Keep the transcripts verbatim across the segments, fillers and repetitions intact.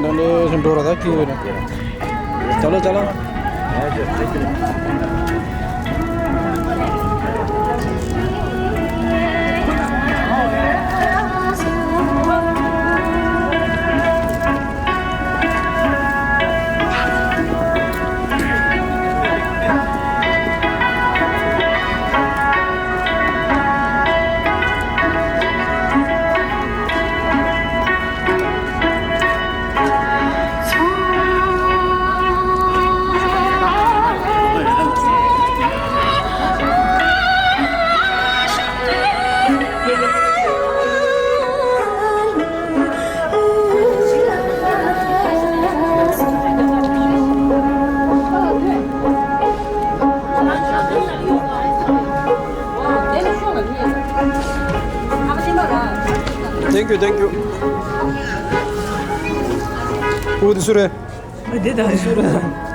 ནང་ནས་འགྲོ་ར་ད་ཁྱེད་ཀྱི་ནང་། ཅ་ལག་ཅ་ལག Thank you, thank you. ཨོ་དེ་སུ་རེད། འདི་དང་སུ་རེད།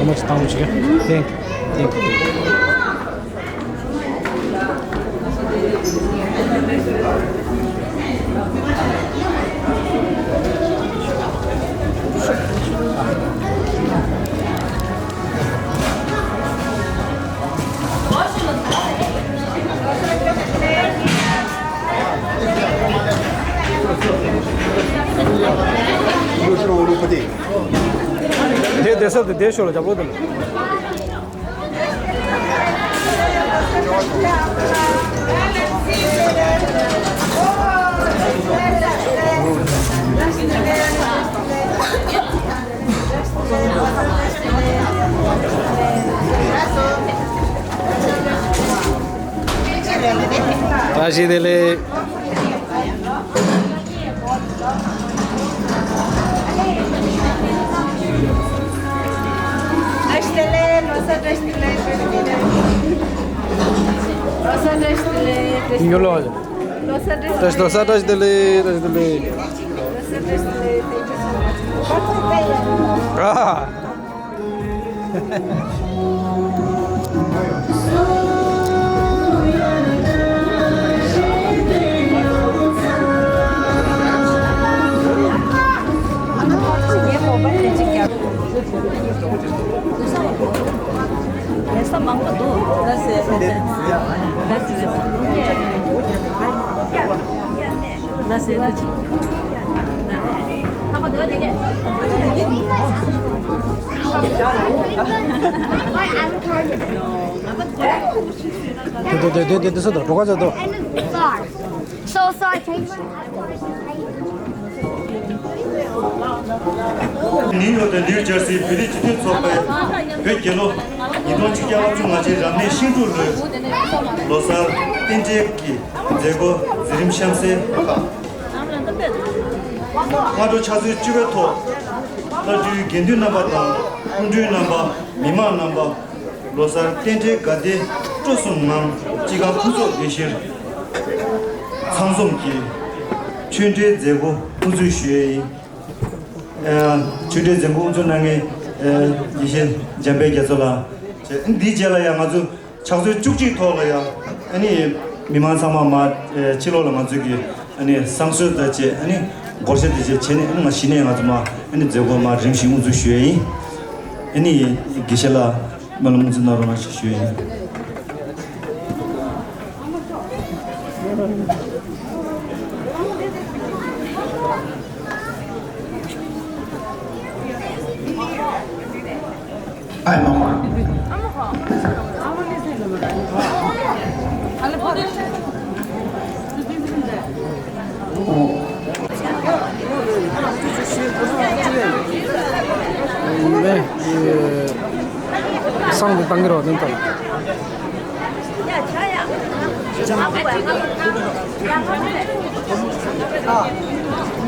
How much time you get? Thank you. Thank you. དེ་བསྡད་ས་དེ་བསྡད་ཤོག་ལ་རྒྱབ་ལོགས་དེ་ལ། བཀྲ་ཤིས་བདེ་ལེགས། བཀྲ་ཤིས་བདེ་ལེགས། ལོ་གསར་བཀྲ་ཤིས་བདེ་ལེགས། ལོ་གསར་བཀྲ་ཤིས་བདེ་ལེགས། ཉོ་ལོ། ལོ་གསར་བཀྲ་ཤིས་བདེ་ལེགས། ལོ་གསར་བཀྲ་ཤིས་བདེ་ལེགས། ལོ་གསར་བཀྲ་ཤིས་བདེ་ལེགས། Thank you so much. ཨ། ལས་ས་མང་པོ་འདུག་ལ་སེ། ལ་སེ། ལ་སེ། དེ་དེ་དེ་དེ་དེ་སུ་དང་གྲོགས་ཀ་ཚོ་དང་། So sorry, can you ནིའུ་ཡོག་དང་ནིའུ་ཇར་སིའི་བོད་རིགས་སྤྱི་མཐུན་ཚོགས་པས་བོད་རྒྱལ་ལོ་ཉིས་སྟོང་ཆིག་བརྒྱ་ལྔ་བཅུ་ང་གཅིག་རབ་གནས་ཤིང་འབྲུག་ལོའི་ལོ་གསར་རྟེན་འབྲེལ་གྱི་མཛད་སྒོ་འཛིན་རིམ་གཤམ་གསལ། སྔ་དྲོ་ཕྱག་ཚོད་བཅུ་པའི་ཐོག་བླ་སྤྲུལ་དགེ་འདུན་རྣམ་པ་དང་སྐུ་མགྲོན་རྣམ་པ། མི་མང་རྣམ་པ། ལོ་གསར་རྟེན་འབྲེལ་དགའ་བདེ་སྤྲོ་གསུམ་ངང་སྤྱི་ཁང་ཕུན་ཚོགས་སྡེ་བཞིར་ཚང་འཛོམས་ཀྱིས་ཆོས་འབྲེལ་མཛད་སྒོ་དབུ་འཛུགས་ཞུ་ཡས་ཡིན། ཨ། ཆོས་འབྲེལ་མཛད་སྒོ་དབུ་འཛུགས་གནང་མཁན་ཨ་དགེ་བཤེས་འཇམ་དཔལ་རྒྱ་མཚོ་ལགས། འདིའི་རྗེས་ལ་ཡང་ང་ཚོ་ཕྱག་ཚོད་བཅུ་གཅིག་ཐོག་ལ་ཡང་ཨ་ནི་མི་མང་ཚང་མ་མར་ཨ་ཕྱི་ལོགས་ལ་ང་ཚོ་གི་ཨ་ནི་བསང་གསོལ་དང་བཅས་ཨ་ནི་སྒོར་གཞས་དང་བཅས་བྱས་ནས་ཨ་ནི་མར་གཞི་ནས་ང་ཚོ་མར་ཨ་ནི་མཛད་སྒོ་མར་རིམ་བཞིན་དབུ་འཛུགས་ཞུ་ཡས་ཡིན། ཨ་ནི་དགེ་བཤེས་ལགས་སྨོན་ལམ་དབུ་འཛུགས་གནང་རོགས་གནང་ཞེས་ཞུ་ཡས་ཡིན། ཨའི་མ་མ། ཨོ། ནས་བསང་དེ་བཏང་གི་རོགས་དེ་ལྟར། ཨ།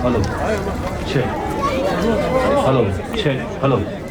Hello. Check. Hello. Check. Hello.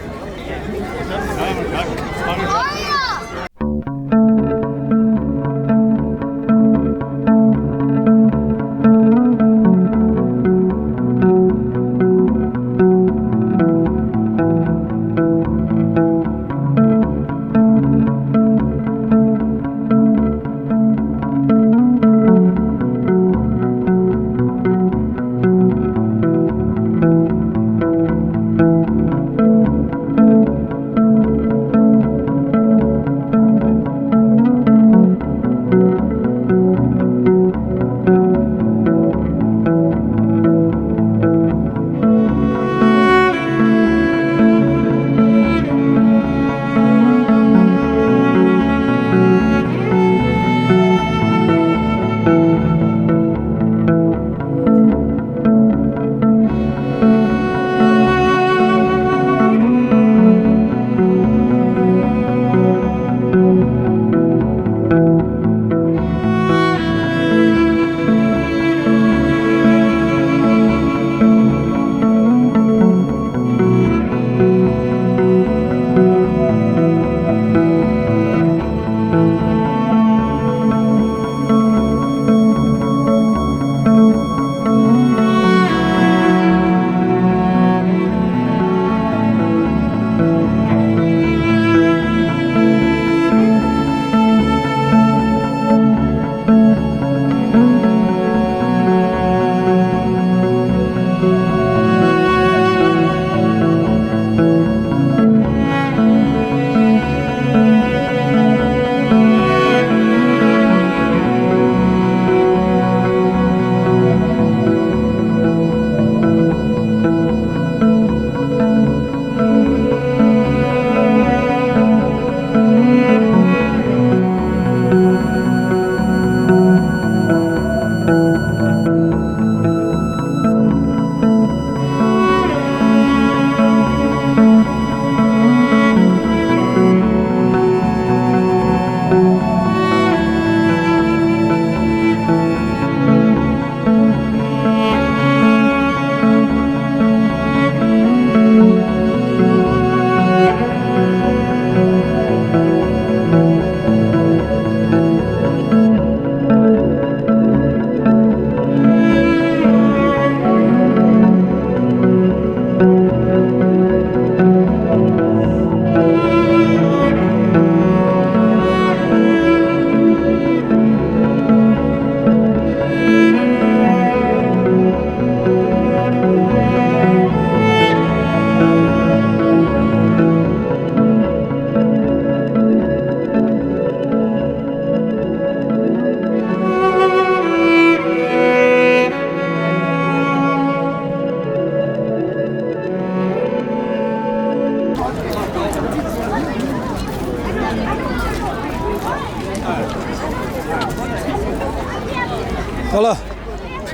ཨོ་ལ།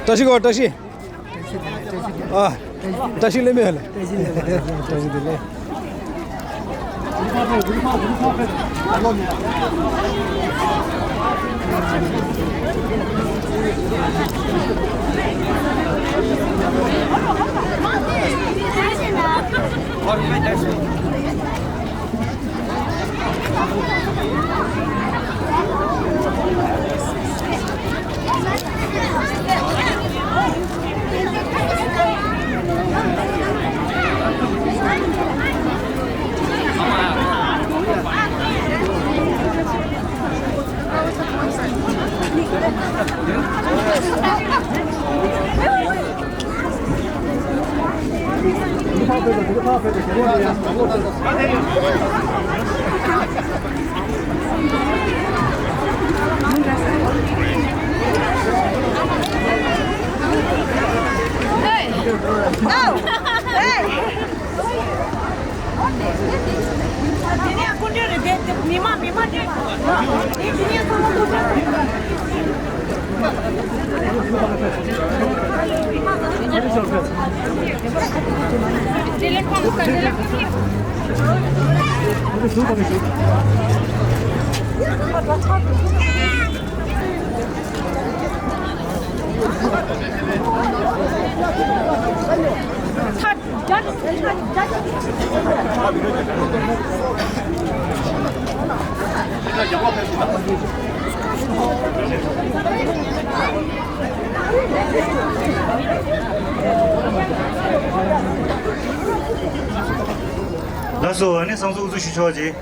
བཀྲ་ཤིས་ཁོ། བཀྲ་ཤིས། ཨ། བཀྲ་ཤིས་ལེགས་མེད་ལ། བཀྲ་ཤིས་བདེ་ལེགས། Hey! Oh! Hey! ལགས་སོ། ཨ་ནི་བསང་གསོལ་དབུ་འཛུགས་ཞུ་ཆོག་ཅིག་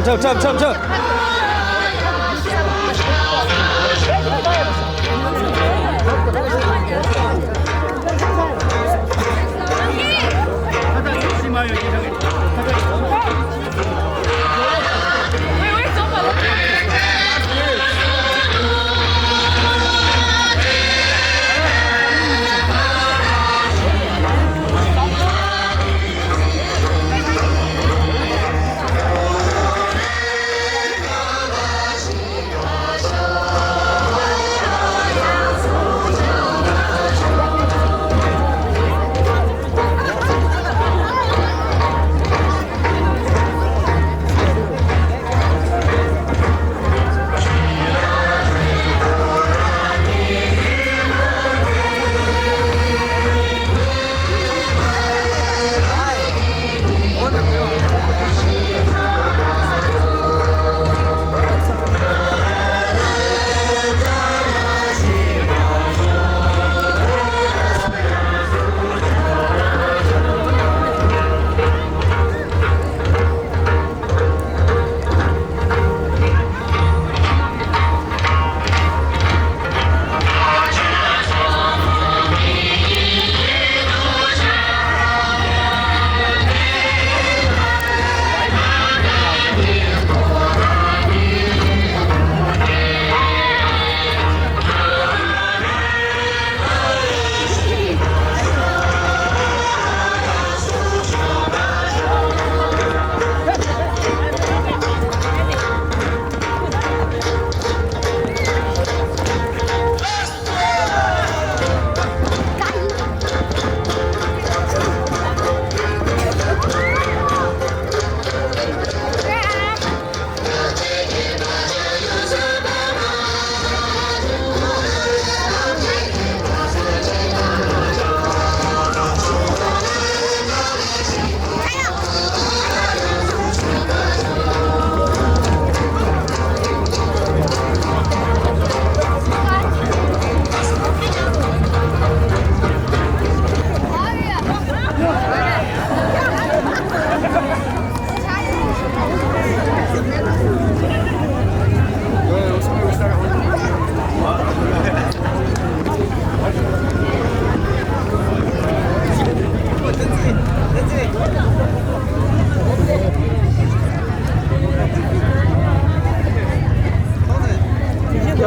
ཁྲབ་ཁྲབ་ཁྲབ་ཁྲབ།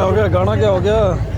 हो गया, गाना क्या हो गया?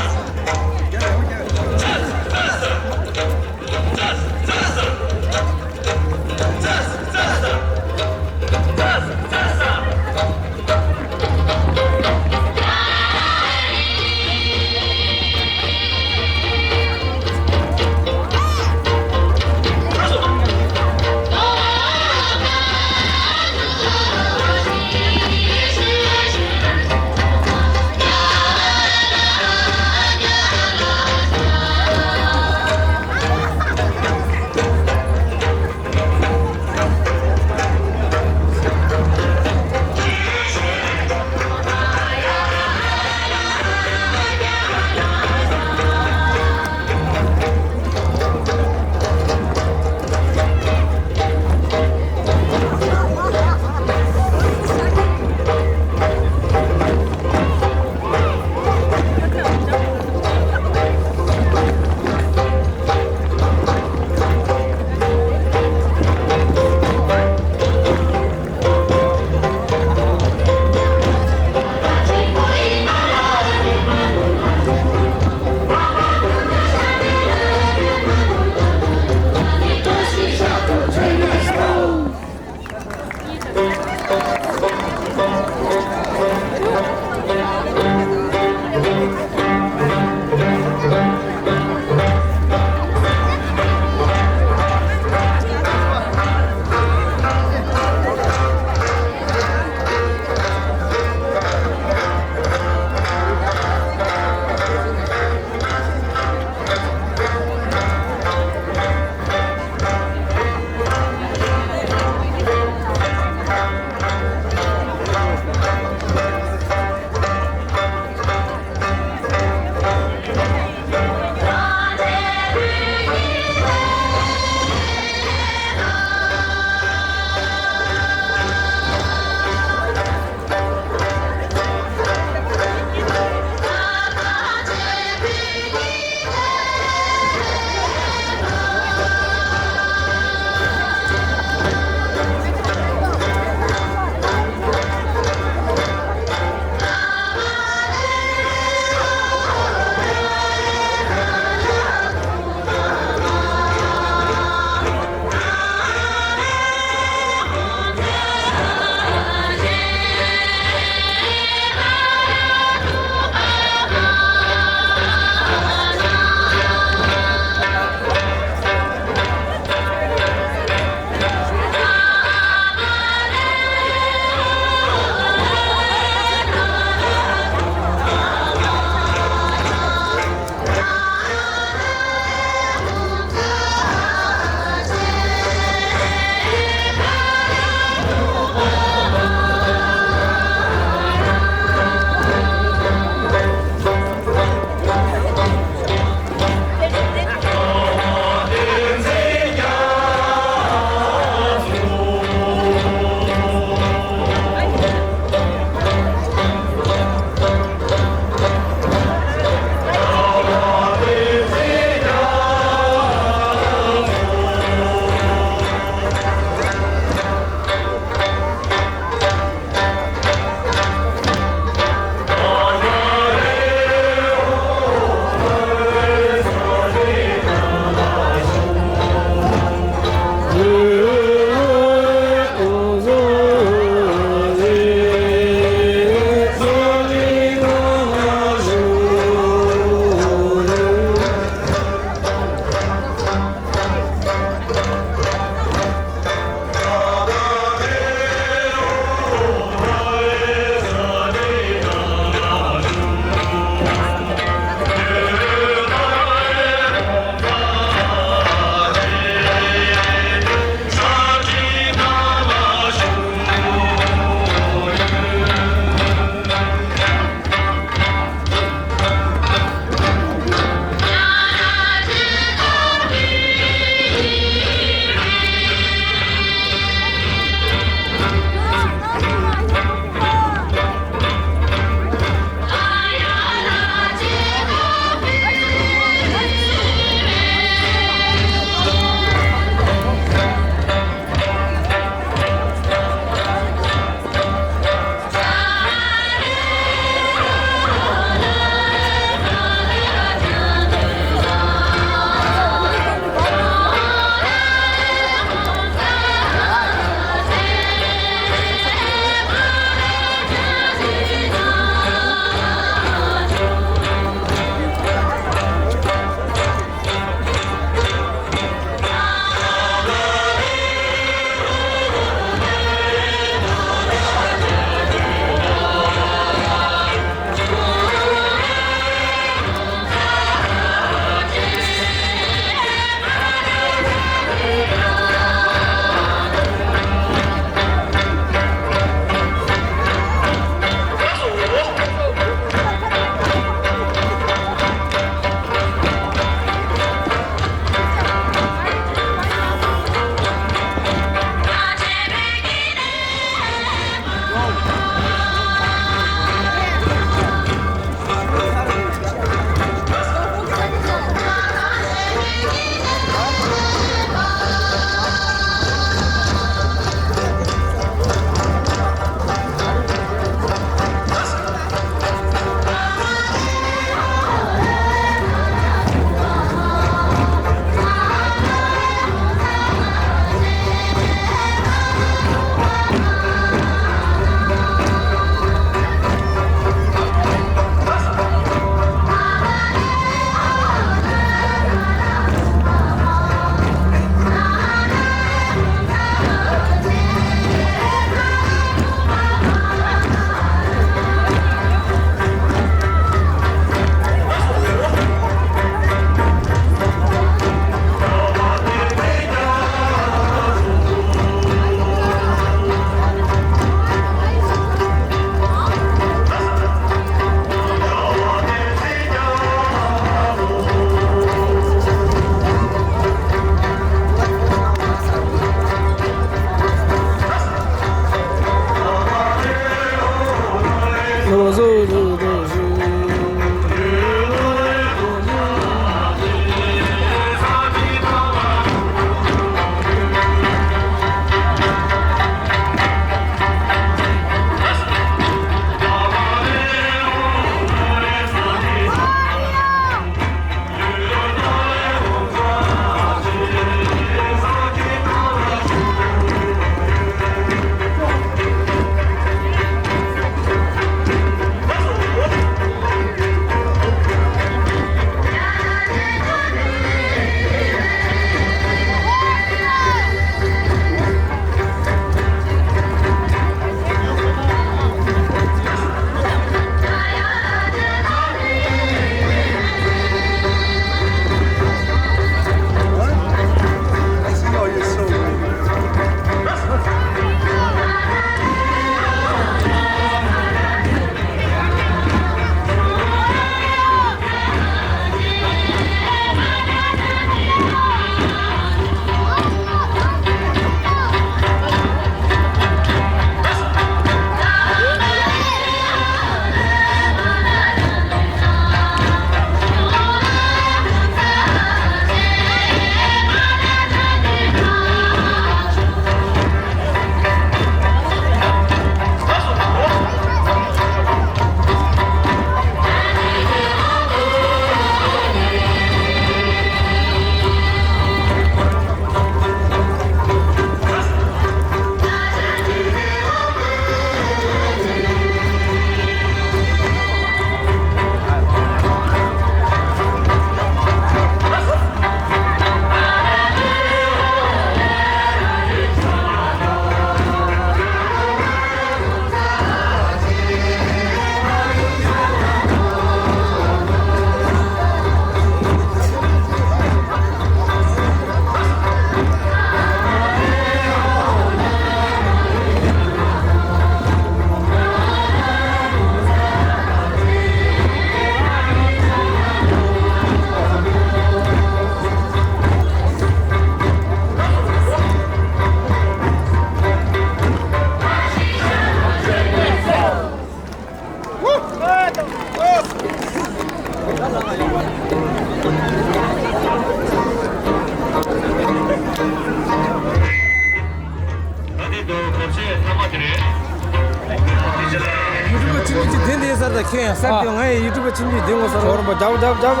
ཆུང་ཆུང་དེ་འདི་སར་ད་ཁྱོད་ཡང་སར་ཨ། དེ་ང་ཡི་ཡུ་ཊུབ་པ་ཆུང་ཆུང་དེ་ངོ་སར་ཁོ་རང་པ་རྒྱབ་རྒྱབ་རྒྱབ།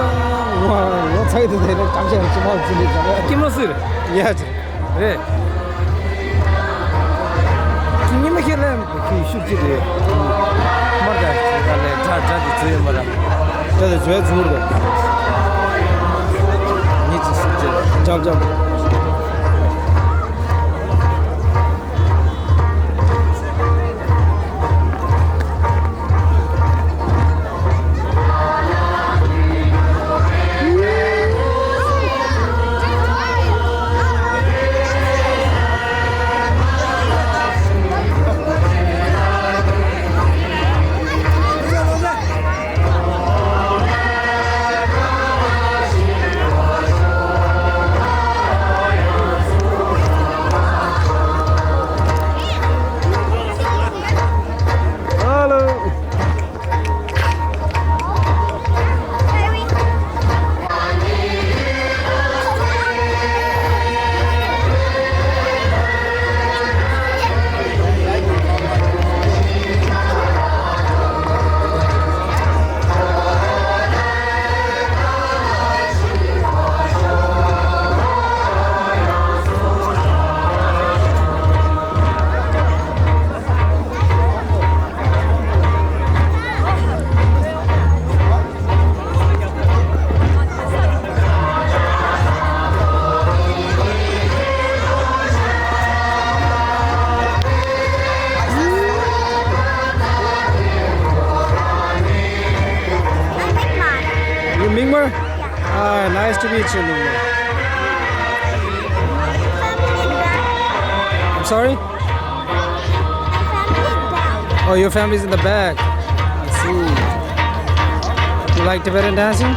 ངོ་ངོ་ཚ་གི་དེ་དེ་ནས་སྐམ་ཆ་ཡང་ཅི་མ་ཚུལ་ལས་རྒྱབ། ཀི་མ་སུ་རེད། ཡ་ཅི། རེད། ཉི་མ་ཁྱེད་ལ་ཁྱེད་ཤུགས་ཅི་རེད། མར་ད་ཁྱེད་ལ་དྲ་དྲ་དེ་ཚོ་ཡོད་མ་ར། དྲ་དེ་ཚོ་ཡ་ཚུར་རེད། ཉི་ཅི་ཤུགས་ཅི་རེད། རྒྱབ་རྒྱབ། Hello. You Myanmar? Ah, nice to meet you, Myanmar. I'm sorry? Oh, your family's in the back. I see. You like Tibetan dancing?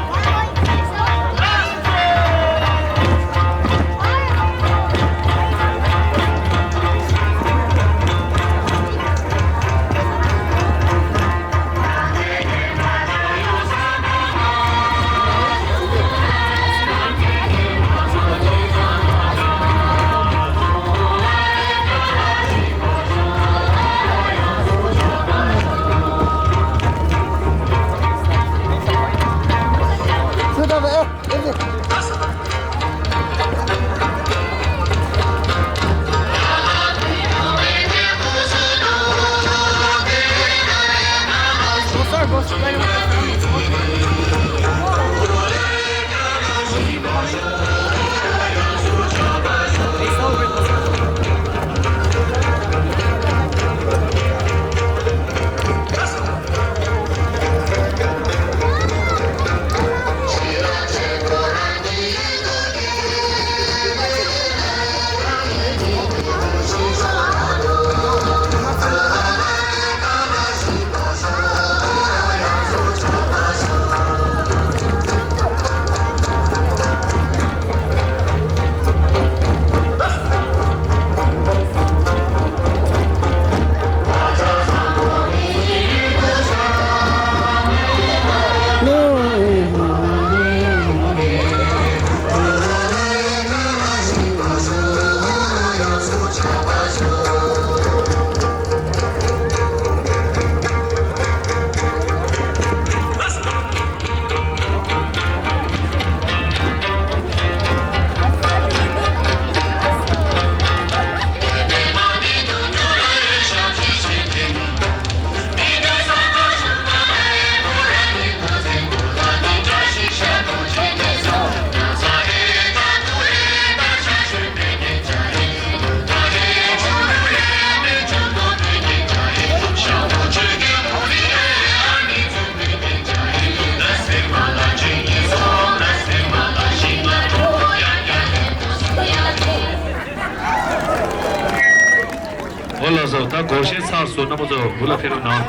འོ་ལགས་སོ། ད་སྒོར་གཞས་ཚར་སོང་། རྣམ་པ་ཚོ་འུ་ལ་ཕེབས་རོགས་གནང་།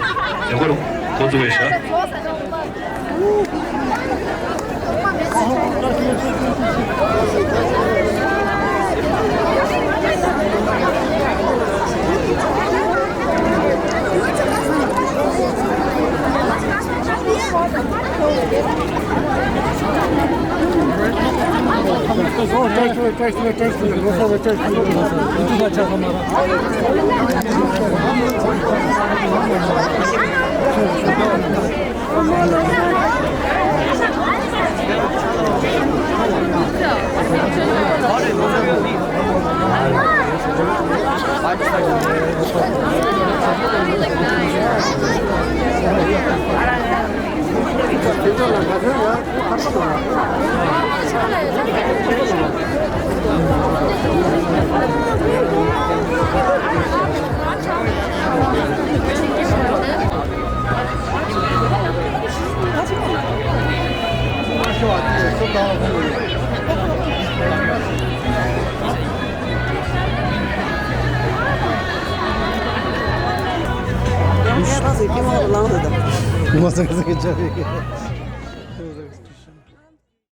ཡ་སྒོར་འགོ་འཛུགས་པའི་ཞག་ཡང་ངས་ད་ཟིག་ཀི་མ་ལང་དུ་ད། ངོ་ཚ་ཚ་གི་ཅག་རེད།